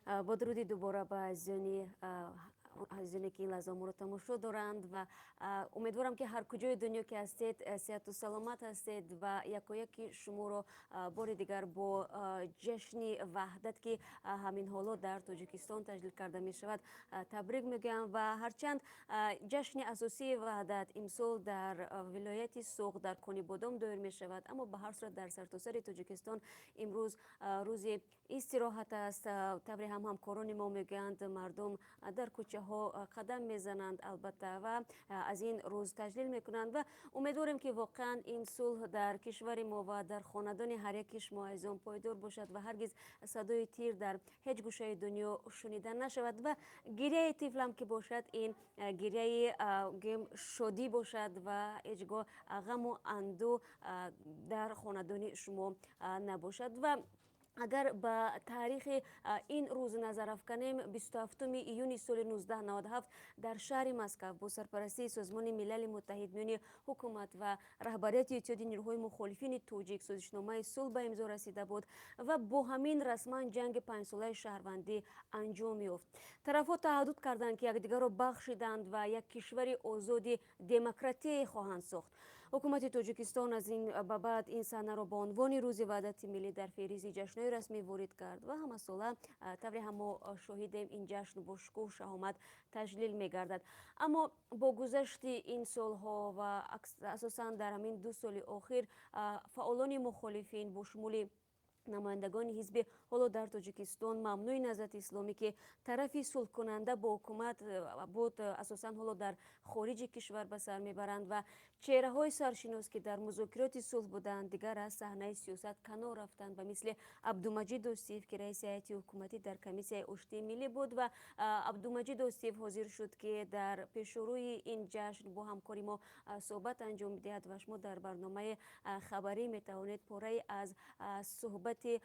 Бо дуруди дубора ба азизоне, ки ин лаҳза моро тамошо доранд, ва умедворам, ки ҳар куҷои дунё ки ҳастед, сиҳату саломат ҳастед ва якояки шуморо бори дигар бо ҷашни Ваҳдат, ки ҳамин ҳоло дар Тоҷикистон таҷлил карда мешавад, табрик мегӯям. Ва ҳарчанд ҷашни асосии Ваҳдат имсол дар вилояти Суғд, дар Конибодом доир мешавад, аммо ба ҳар сурат дар сартосари Тоҷикистон имрӯз рӯзи истироҳат аст. Тавре ҳам ҳамкорони мо мегӯянд, мардум дар кӯчаҳо қадам мезананд, албатта, ва аз ин рӯз таҷлил мекунанд. Ва умедворем, ки воқеан ин сулҳ дар кишвари мо ва дар хонадони ҳар яки шумо азизон пойдор бошад ва ҳаргиз садои тир дар ҳеҷ гӯшаи дунё шунида нашавад ва гиряи тифлам ки бошад, ин гиряи гӯем шодӣ бошад ва ҳеҷ гоҳ ғаму андӯ дар хонадони шумо набошад. Ва агар ба таърихи ин рӯз назар афканем, 27 июни соли 1997 дар шаҳри Москав бо сарпарастии Созмони Милали Муттаҳид миёни ҳукумат ва раҳбарияти Иттиҳоди нирӯҳои мухолифини тоҷик созишномаи сулҳ ба имзо расида буд ва бо ҳамин расман ҷанги панҷсолаи шаҳрвандӣ анҷом ёфт. Тарафҳо таҳаддуд карданд, ки якдигарро бахшиданд ва як кишвари озоди демократие хоҳанд сохт. Ҳукумати Тоҷикистон аз ин ба баъд ин саҳнаро ба унвони Рӯзи Ваҳдати миллӣ дар феҳристи ҷашнҳои расмӣ ворид кард ва ҳамасола, тавре ҳам мо шоҳидем, ин ҷашн бо шукӯҳу шаҳомат таҷлил мегардад. Аммо бо гузашти ин солҳо ва асосан дар ҳамин 2 соли охир фаъолони мухолифин, бо шумули намояндагони ҳизби ҳоло дар Тоҷикистон мамнӯи Наҳзати Исломӣ, ки тарафи сулҳкунанда бо ҳукумат буд, асосан ҳоло дар хориҷи кишвар ба сар мебаранд ва чеҳраҳои саршинос, ки дар музокироти сулҳ буданд, дигар аз саҳнаи сиёсат канор рафтанд, ба мисли Абдумаҷид Остиев, ки раиси ҳайати ҳукуматӣ дар Комиссияи оштии миллӣ буд. Ва Абдумаҷид Остиев ҳозир шуд, ки дар пешорӯи ин ҷашн бо ҳамкори мо суҳбат анҷом диҳад ва шумо дар барномаи хабарӣ метавонед порае аз суҳбати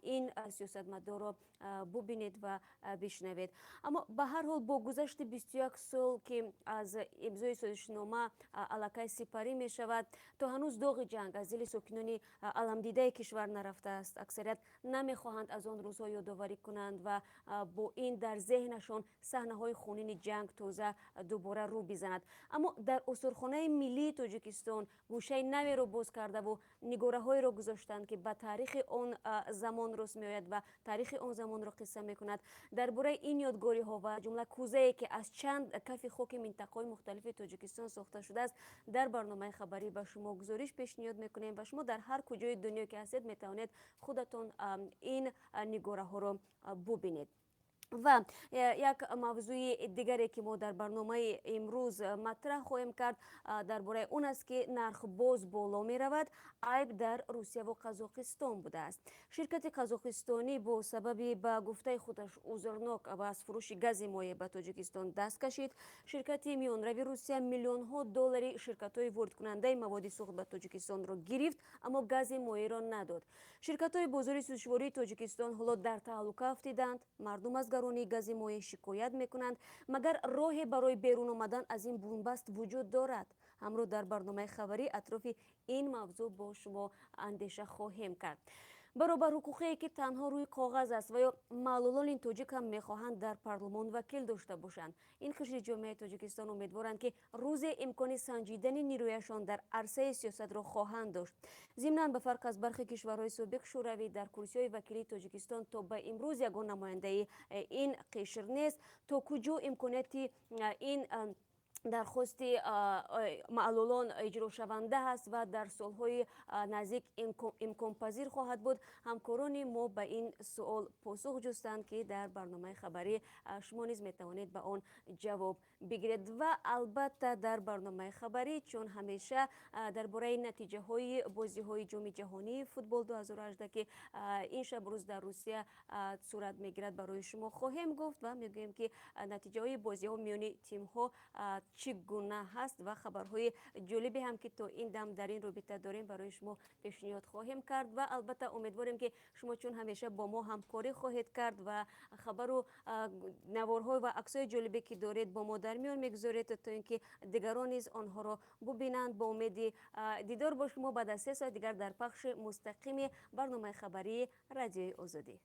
ин сиёсатмадорро бубинед ва бишнавед. Аммо ба ҳар ҳол бо гузашти 21 сол, ки аз имзои созишнома аллакай сипарӣ мешавад, то ҳанӯз доғи ҷанг аз дили сокинони аламдидаи кишвар нарафтааст. Аксарият намехоҳанд аз он рӯзҳо ёдоварӣ кунанд ва бо ин дар зеҳнашон саҳнаҳои хунини ҷанг тоза дубора рӯ бизанад. Аммо дар Осорхонаи миллии Тоҷикистон гӯшаи наверо боз кардаву нигораҳоеро гузоштанд, ки ба таърихи он замон рост меояд ва таърихи он замонро қисса мекунад. Дар бораи ин ёдгориҳо ва ҷумла кӯзае, ки аз чанд кафи хоки минтақаҳои мухталифи Тоҷикистон сохта шудааст, дар барномаи хабарӣ ба шумо гузориш пешниҳод мекунем ва шумо дар ҳар куҷои дунё ки ҳастед, метавонед худатон ин нигораҳоро бубинед. Ва як мавзӯи дигаре, ки мо дар барномаи имрӯз матраҳ хоҳем кард, дар бораи он аст, ки нарх боз боло меравад, айб дар Русияву Қазоқистон будааст. Ширкати қазоқистонӣ бо сабаби, ба гуфтаи худаш, узрнок аз фурӯши гази моеъ ба Тоҷикистон даст кашид. Ширкати миёнрави Русия миллионҳо доллари ширкатҳои воридкунандаи маводи сӯхт ба Тоҷикистонро гирифт, аммо гази моеъро надод. Ширкатҳои бозори сӯзишвории Тоҷикистон ҳоло дар таҳлука афтиданд. Мардум аз гаронии гази моеъ шикоят мекунанд. Магар роҳе барои берун омадан аз ин бунбаст вуҷуд дорад? Ҳамроҳ дар барномаи хабарӣ атрофи ин мавзӯъ бо шумо андеша хоҳем кард. Баробарҳуқуқие, ки танҳо рӯи коғаз аст, ва ё маълулони тоҷик ҳам мехоҳанд дар парлумон вакил дошта бошанд. Ин қишри ҷомеаи Тоҷикистон умедворанд, ки рӯзе имкони санҷидани нирӯяшон дар арсаи сиёсатро хоҳанд дошт. Зимнан, ба фарқ аз бархе кишварҳои собиқ Шӯравӣ, дар курсиҳои вакилии Тоҷикистон то ба имрӯз ягон намояндаи ин қишр нест. То куҷо имконияти ин дархости маълулон иҷрошаванда ҳаст ва дар солҳои наздик имконпазир хоҳад буд? Ҳамкорони мо ба ин суол посух ҷустанд, ки дар барномаи хабарӣ шумо низ метавонед ба он ҷавоб бигиред. Ва албатта, дар барномаи хабарӣ, чун ҳамеша, дар бораи натиҷаҳои бозиҳои Ҷоми ҷаҳонии футбол 2018, ки ин шабрӯз дар Русия сурат мегирад, барои шумо хоҳем гуфт ва мегӯем, ки натиҷаҳои бозиҳо миёни тимҳо чӣ гуна ҳаст ва хабарҳои ҷолибе ҳам, ки то ин дам дар ин робита дорем, барои шумо пешниҳод хоҳем кард. Ва албатта, умедворем, ки шумо чун ҳамеша бо мо ҳамкорӣ хоҳед кард ва хабару наворҳо ва аксҳои ҷолибе, ки доред, бо мо дар миён мегузоред, то ин ки дигарон низ онҳоро бубинанд. Бо умеди дидор бо шумо баъд аз 3 соат дигар дар пахши мустақими барномаи хабарии Радиои Озодӣ.